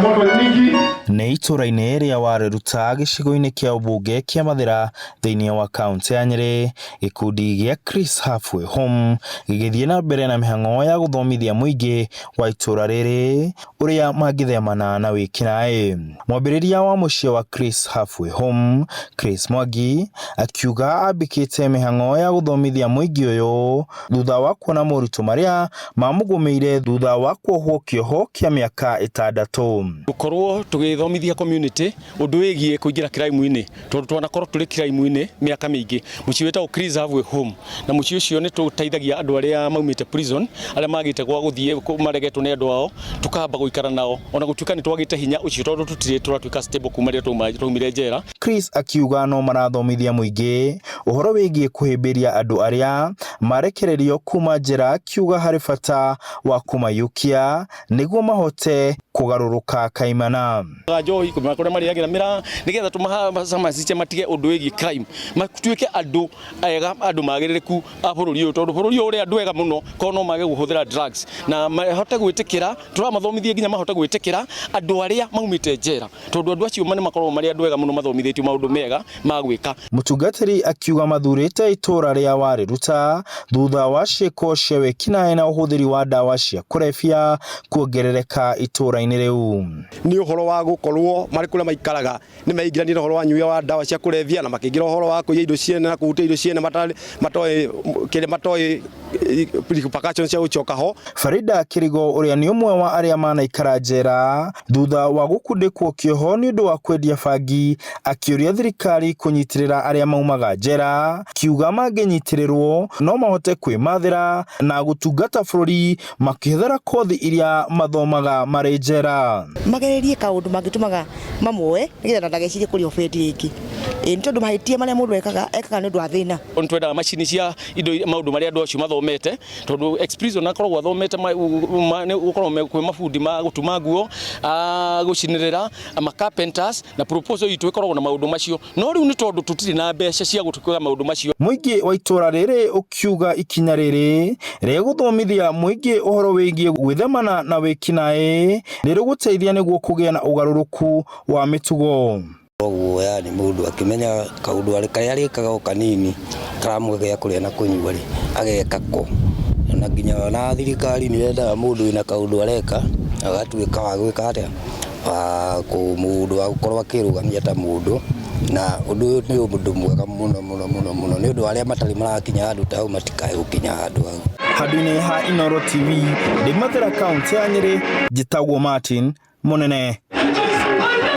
changamoto nyingi. Nĩ itũra-inĩ rĩa Wareruta gĩcigo-inĩ kĩa ũmbunge kĩa Mathĩra thĩinĩ wa kaũntĩ ya Nyĩrĩ, gĩkundi gĩa Chris Halfway Home gĩgĩthiĩ na mbere na mĩhang'o ya gũthomithia mũingĩ wa itũra rĩrĩ ũrĩa mangĩthemana na wĩkinaĩ. Mwambĩrĩria wa mũciĩ wa Chris Halfway Home, Chris Mwangi, akiuga ambĩkĩte mĩhang'o ya gũthomithia mũingĩ ũyũ thutha wa kuona moritũ marĩa mamũgũmĩire thutha wa kuohwo kĩoho kĩa mĩaka ĩtandatũ. Gũkorwo tũgĩthomithia community ũndũ wĩgiĩ kũingĩra crime-inĩ tondũ twanakorwo tũrĩ crime-inĩ mĩaka mĩingĩ. Mũciĩ wĩtagwo Chris Halfway Home na mũciĩ ũcio nĩ tũteithagia andũ arĩa maumĩte prison arĩa magĩte gwa gũthiĩ maregetwo nĩ andũ ao tũkamba gũikara nao ona gũtuĩka nĩ twagĩte hinya ũcio tondũ tũtirĩ tũratuĩka stable kuma rĩrĩa twaumire njera. Chris akiuga no marathomithia mũingĩ ũhoro wĩgiĩ kũhĩmbĩria andũ arĩa marekererio kuma njera, akiuga harĩ bata wa kũmaiyũkia nĩguo mahote kũgarũrũka kaimana. Njohi kũrĩa marĩagĩra mĩraa nĩgetha tũmacamacice matige ũndũ wĩgiĩ crime matuĩke andũ ega andũ magĩrĩrĩku a bũrũri ũyũ tondũ bũrũri ũyũ ũrĩ andũ ega mũno korwo no mage kũhũthĩra drugs na mahote gwĩtĩkĩra tũramathomithia nginya mahote gwĩtĩkĩra andũ arĩa maumĩte njera tondũ andũ acio nĩ makoragwo marĩ andũ ega mũno mathomithĩtio maũndũ mega ma gwĩka. Mũtungatĩri akiuga mathurĩte itũra rĩa Warĩruta thutha wa ciĩko cia wĩkinaĩ na ũhũthĩri wa ndawa cia kũrebia kuongerereka itũra-inĩ rĩu. Nĩ ũhoro wa gũkorwo marĩ kũrĩa maikaraga nĩ meingĩrania na ũhoro wa nyuia wa ndawa cia kũrebia na makĩingĩra ũhoro wa kũiya indo ciene na kũhutia indo ciene matoĩ kĩrĩa matoĩ repercussions cia gũcoka ho. Farida Kĩrigo ũrĩa nĩ ũmwe wa arĩa manaikara njera thutha wa gũkundĩkwo kĩoho nĩ ũndũ wa kwendia bangi akĩũria thirikari kũnyitĩrĩra arĩa maumaga njera, akiuga mangĩnyitĩrĩrwo no mahote kwĩmathĩra na gũtungata bũrũri makĩhũthĩra kothi iria mathomaga marĩ njera. Magererie kaũndũ mangĩtũmaga mamuoe nĩgetha ndagecirie kũrĩa ũbendi rĩngĩ. Ĩĩ nĩ tondũ mahĩtia marĩa mũndũ ekaga, ekaga nĩ ũndũ wa thĩna. Nĩ twendaga macini cia indo maũndũ marĩa andũ acio mathomete tondũ ex prisoner akoragwo athomete gũkoragwo kwĩ mabundi ma gũtuma nguo, a gũcinĩrĩra, ma carpenters na proposal itũ ĩkoragwo na maũndũ macio no rĩu nĩ tondũ tũtirĩ na mbeca cia gũtwĩka maũndũ macio. Mũingĩ wa itũra rĩrĩ ũkiuga ikinya rĩrĩ rĩgũthomithia mũingĩ ũhoro wĩgiĩ gwĩthemana na wĩkinaĩ nĩrĩgũteithia nĩguo kũgĩa na ũgarũrũku wa mĩtugo. Koguo yani mũndũ akĩmenya kaũndũ karĩa arĩkaga o kanini karamũhe gĩa kũrĩa na kũnyua rĩ, ageka ko. Na nginya ona thirikari nĩ yendaga mũndũ wĩna kaũndũ areka agatuĩka wa gwĩka atĩa, wa mũndũ wa gũkorwo akĩrũgamia ta mũndũ. Na ũndũ ũyũ nĩ ũndũ mwega mũno mũno mũno mũno nĩ ũndũ wa arĩa matarĩ marakinya handũ ta hau matikae gũkinya handũ hau. Handũ-inĩ ha Inooro TV, ndĩ Mathĩra kaũntĩ ya Nyĩrĩ, njĩtagwo Martin Mũnene.